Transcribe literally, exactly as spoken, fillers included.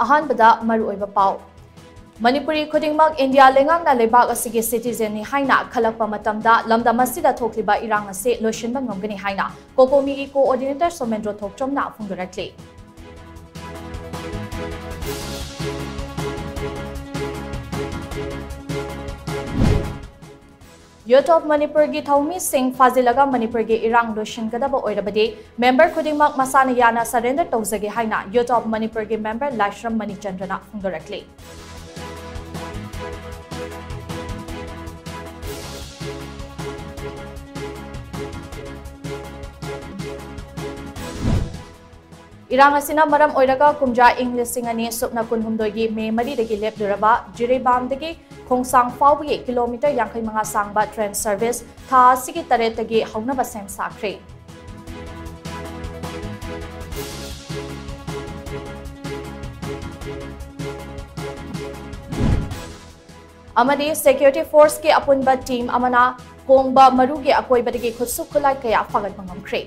ꯑꯍꯥꯟꯕꯗ ꯃꯔꯨꯑꯣꯏꯕ ꯄꯥꯎ꯫ ꯃꯅꯤꯄꯨꯔꯤ ꯈꯨꯗꯤꯡꯃꯛ ꯏꯟꯗꯤꯌꯥ ꯂꯩꯉꯥꯛꯅ ꯂꯩꯕꯥꯛ ꯑꯁꯤꯒꯤ citizenꯅꯤ ꯍꯥꯏꯅ ꯈꯜꯂꯛꯄ ꯃꯇꯝꯗ ꯂꯝꯗꯝ ꯑꯁꯤꯗ ꯊꯣꯛꯂꯤꯕ ꯏꯔꯥꯡ ꯑꯁꯤ ꯂꯣꯏꯁꯤꯟꯕ ꯉꯝꯒꯅꯤ ꯍꯥꯏꯅ ꯀꯣꯀꯣꯃꯤꯒꯤ coordinator ꯁꯣꯃꯦꯟꯗ꯭ꯔꯣ ꯊꯣꯛꯆꯣꯝꯅ ꯐꯣꯡꯗꯣꯔꯛꯂꯤ꯫ Youth of Manipurꯒꯤ ꯊꯧꯃꯤꯁꯤꯡ ꯐꯥꯖꯤꯜꯂꯒ ꯃꯅꯤꯄꯨꯔꯒꯤ ꯏꯔꯥꯡ ꯂꯣꯏꯁꯤꯟꯒꯗꯕ ꯑꯣꯏꯔꯕꯗꯤ member ꯈꯨꯗꯤꯡꯃꯛ ꯃꯁꯥꯅ ꯌꯥꯅ surrender ꯇꯧꯖꯒꯦ ꯍꯥꯏꯅ Youth of Manipurꯒꯤ member ꯂꯥꯏꯁ꯭ꯔꯝ ꯃꯅꯤꯆꯟꯗ꯭ꯔꯅ ꯐꯣꯡꯗꯣꯔꯛꯂꯤ꯫ ꯏꯔꯥꯡ ꯑꯁꯤꯅ ꯃꯔꯝ ꯑꯣꯏꯔꯒ ꯀꯨꯝꯖꯥ ꯏꯪ ꯂꯤꯁꯤꯡ ꯑꯅꯤ ꯁꯨꯞꯅ ꯀꯨꯟꯍꯨꯝꯗꯣꯏꯒꯤ ꯃꯦ ꯃꯔꯤꯗꯒꯤ ꯂꯦꯞꯂꯨꯔꯕ ꯖꯤꯔꯤꯕꯥꯝꯗꯒꯤ ꯈꯣꯡꯁꯥꯡ ꯐꯥꯎꯕꯒꯤ ꯀꯤꯂꯣꯃꯤꯇꯔ ꯌꯥꯡꯈꯩ ꯃꯉꯥ ꯁꯥꯡꯕ train service ꯊꯥ ꯑꯁꯤꯒꯤ ꯇꯔꯦꯠꯇꯒꯤ ꯍꯧꯅꯕ ꯁꯦꯝ ꯁꯥꯈ꯭ꯔꯦ꯫ ꯑꯃꯗꯤ security forceꯀꯤ ꯑꯄꯨꯟꯕ team ꯑꯃꯅ ꯀꯣꯡꯕ ꯃꯔꯨꯒꯤ ꯑꯀꯣꯏꯕꯗꯒꯤ ꯈꯨꯠꯁꯨ ꯈꯨꯠꯂꯥꯏ ꯀꯌꯥ ꯐꯥꯒꯠꯄ ꯉꯝꯈ꯭ꯔꯦ꯫